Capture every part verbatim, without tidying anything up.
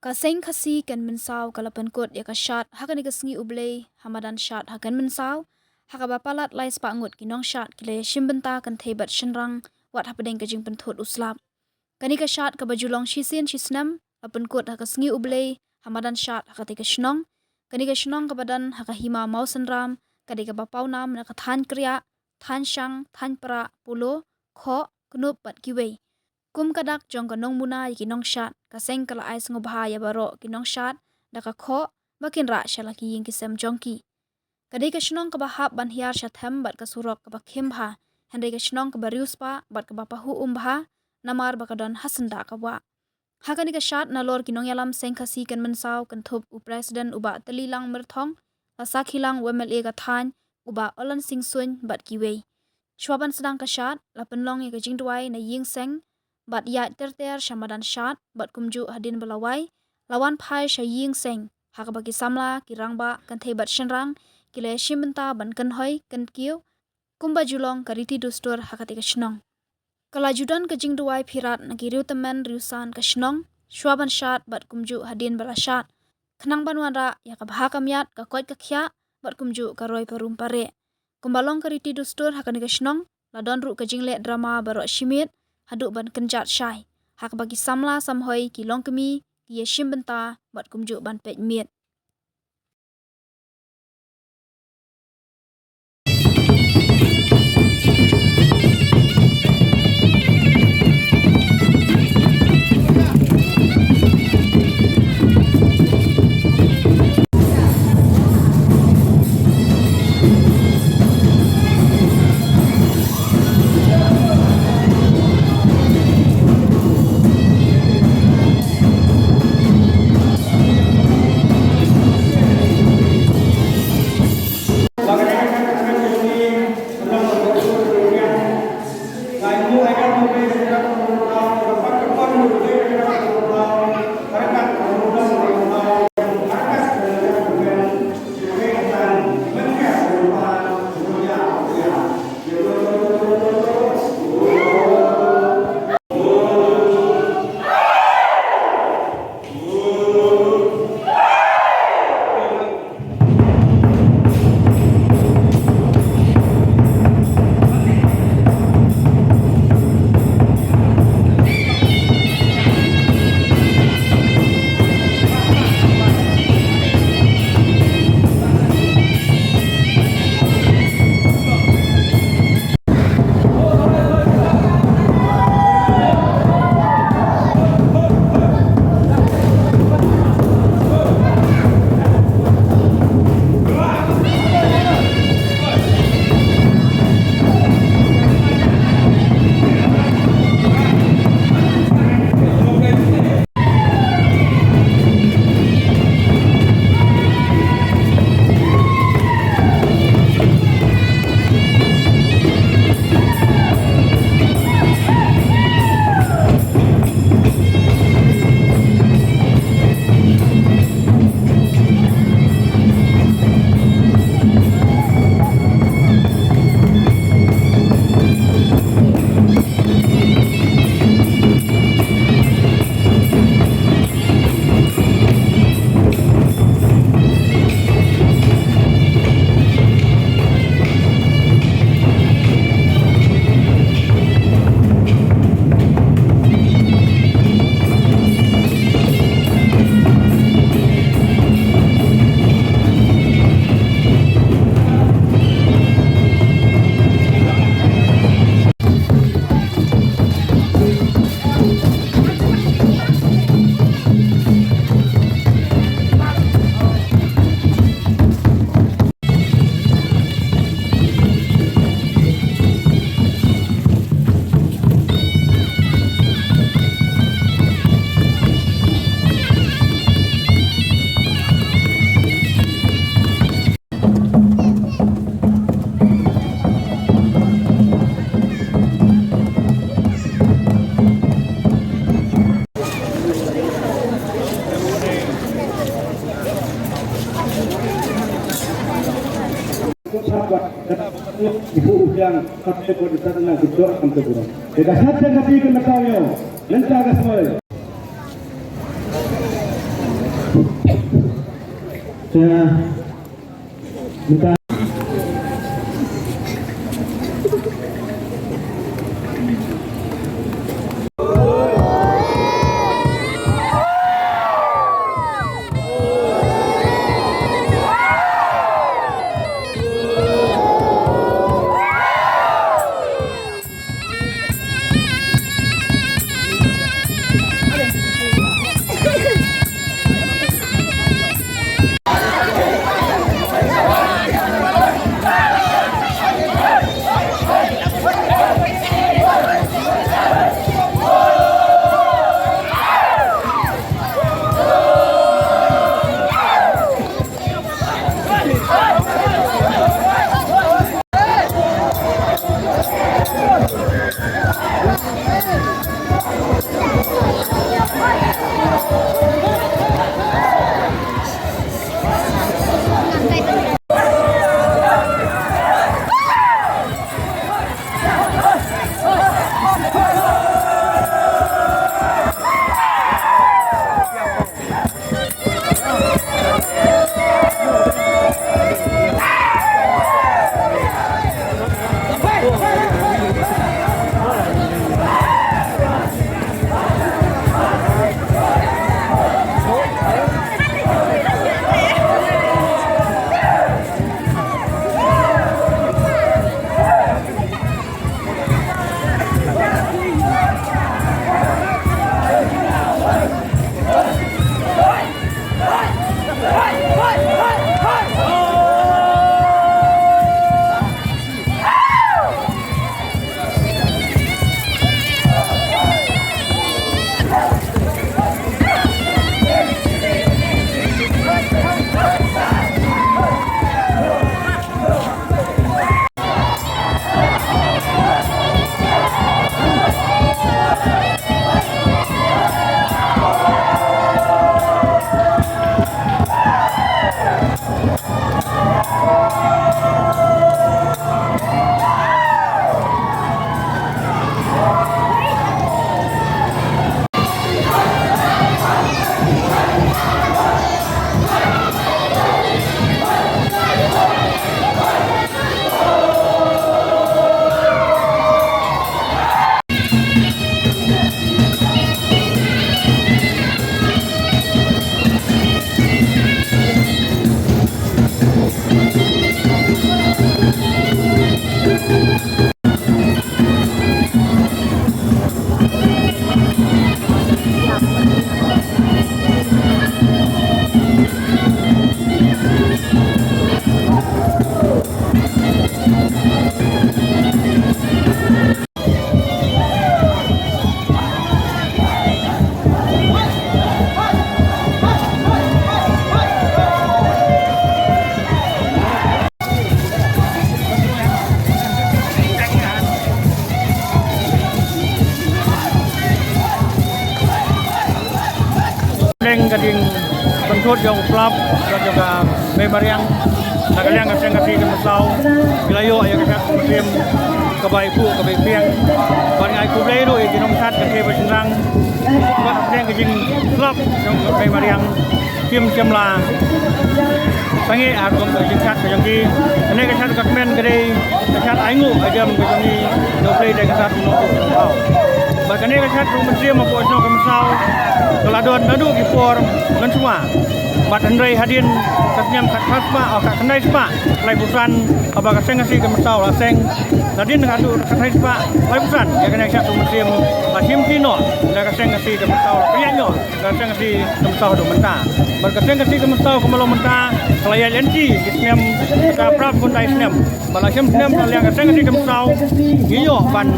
Ka Seng Khasi Kan Mynsaw ka la pynkut ïa ka shad ha kane ka sngi U Blei ha madan shad ha Kan Mynsaw, ha kaba palat lai spah ngut ki nongshad ki la ïashim bynta kynthei bad shynrang wat hapdeng ka jingpynthut u slap. Kane ka shad kaba ju long shisien shisnem la pynkut ha ka sngi U Blei ha madan shad ha katei ka shnong. Kane ka shnong kaba don ha ka hima Mawsynram ka dei kaba pawnam na ka thaiñ kriah, thaiñ shang, thaiñ prah, polo, khoh, knup bad kiwei. Kum ka dak jong ka nongmuna ïa ki nongshad, ka seng ka la ai sngewbha ïa baroh ki nongshad da ka khoh ba kin rah sha la ki ïing ki sem jong ki. Ka dei ka shnong kaba hap ban hiar sha them bad ka surok kaba khim bha, hynrei ka shnong kaba riewspah bad kaba pahuh um bha, namar ba ka don ha syndah ka wah. Ha kane ka shad, nalor ki nongïalam Seng Khasi Kan Mynsaw kynthup u President u Bah Tyllilang Myrthong, la sakhi lang u M L A ka thaiñ u Bah Ollan Sing Suin bad kiwei. Shuwa ban sdang ka shad, la pynlong ïa ka jingduwai na ïing seng bad ïaid ter ter sha madan shad, bad kumjuh hadien ba la wai, la wan phai sha ïing seng, ha kaba ki samla, ki rangbah, kynthei bad shynrang ki la ïashim bynta ban kynhoi kynkiew, kumba ju long ka riti dustur ha katei ka shnong. Ka la ju don ka jingduwai phirat na ki riewtymmen riewsan ka shnong shuwa ban shad bad kumjuh hadien ba la shad, khnang ban wanrah ïa ka bha ka miat, ka koit ka khiah bad kumjuh ka roi parum pareh. Kumba long ka riti dustur ha kane ka shnong, la don ruh ka jingleh drama baroh shi miet haduh ban kynjat shai, ha kaba ki samla samhoi, ki longkmie ki ïashim bynta bad kumjuh ban peit miet. Sha, mynta. Leng ka jingpynthut jong u Club, jong ka Mei Mariang, na ka liang ka Seng Khasi Kynmaw Saw, ki la ïoh ïa ka shad mynsiem kaba ïapuh kaba ïapiang. Bad nga ai khublei ruh ïa ki nongshad ka thei bad shynrang, bad hapdeng ka jingclub jong ka Mei Mariang, kim shym la sangeh ha rukom ka jingshad ka jong ki. Kane ka shad ka kmen ka dei ka shad ainguh aidem ka jong ngi, jong U Blei da ka shad u Nongpynim. Bad kane ka shad ruh mynsiem hapoh shnong Kynmaw Saw ka la don naduh ki por mynshuwa. Bad hynrei hadien ka snem khatphra spah, oh, khatkhyndai spah laiphew san, haba ka Seng Khasi Kynmaw Saw la seng. Hadien ka dei khatkhyndai spah laiphew san, ïa kane ka shad ruh mynsiem la shim khih noh da ka Seng Khasi Kynmaw Saw, la pynïaid noh da ka Seng Khasi Kynmaw Saw haduh mynta. Bad ka Seng Khasi Kynmaw Saw ka mut long mynta ka la ïaid lynti ki snem, ka prap khyndai snem. Bad la shem snem na liang ka Seng Khasi Kynmaw Saw, ngi ïoh ban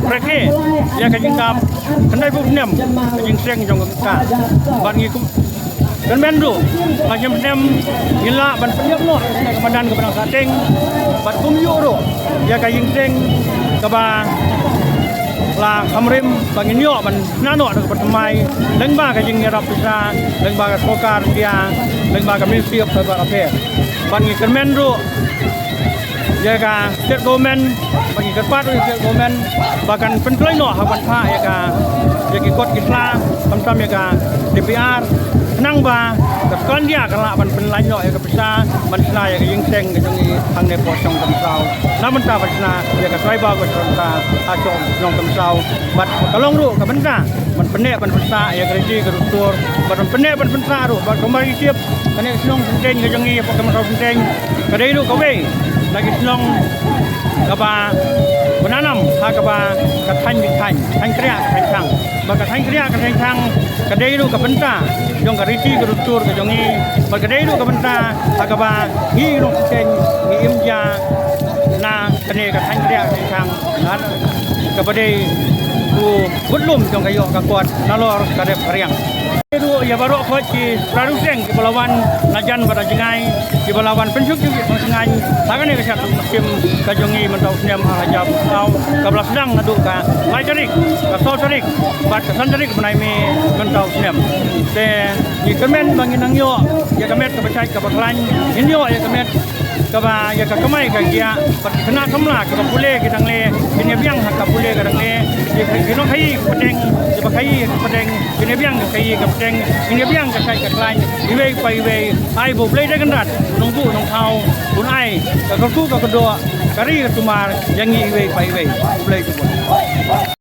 rakhe ïa ka jingdap khyndai phew snem ka jingseng jong ka. Bad ngi kum kyrmen ruh, la shem snem ngin lah ban pynïap noh ïa ka madan kaba dang sahteng. Bad kum ïoh ruh ïa ka jingseng kaba la kham rim, ba ngin ïoh ban shna noh da kaba thymmai lyngba ka jingïarap pisa lyngba ka sorkar India, lyngba ka Ministry of Tribal Affairs. Bad ngi kyrmen ruh ïa ka state government, ba ngi kyrpad ruh ïa ka state government ba kan pynkloi noh ha ban phah ïa ka, Ïa ki kot ki sla, khamtam ïa ka D P R, khnang ba ka sorkar India kan lah ban pynlait noh ïa ka pisa ban shna ïa ka ïing seng ka jong ngi hangne hapoh Shnong Kynsaw. Na bynta ban shna ïa ka tribal ka jong ka ha Shnong Kynsaw. Bad ka long ruh ka bynta ban pynneh ban pynsah ïa ka riti ka dustur, bad ban pynneh ban pynsah ruh bad kumba ngi tip kane ka shnong Synteng ka jong ngi hapoh ka Mynsaw Synteng ka dei ruh kawei na ki shnong kaba mynanam ha kaba ka thaiñ ki thaiñ, thaiñ kriah ka thaiñ thang. Ba ka thaiñ kriah ka thaiñ thang ka dei ruh ka bynta jong ka riti ka dustur ka jong ngi. Ba ka dei ruh ka bynta ha kaba ngi ki nongshong ngi im ja na kane ka thaiñ kriah ka thaiñ thang. Ngan kaba dei u budlum jong ka ïoh ka kot nalor ka rep ka riang. Ruh ïa baroh khoit ki para ruteng kiba la wan na jan bad na jngai kiba la wan pynshong ki pynshong ha kane ka shad Kim ka jong ngi mynta u snem ar hajar arphew saw kaba la sdang naduh ka lai tarik, ka saw tarik bad ka san tarik bnai May mynta u snem. Te ngi kyrmen ba ngin nang ïoh ïa ka met kaba shait kaba khlaiñ, ngin ïoh ïa ka met kaba ïa ka kamai ka ngiah bad ki khynnah samla kiba pule ki dang leh kin ïa biang ha ka pule ka dang leh, ïa ki nongkhaïi ka pdeng kiba khaïi ka pdeng kin ïa biang ka khaïi ka pdeng, kin ïa biang ka shait ka khlaiñ iwei pa iwei. Ai ba U Blei Trai Kynrad Nongbuh Nongthaw un ai ka kyrkhu ka kyrdoh ka ri ka sumar ïa ngi iwei pa iwei. U Blei u bun.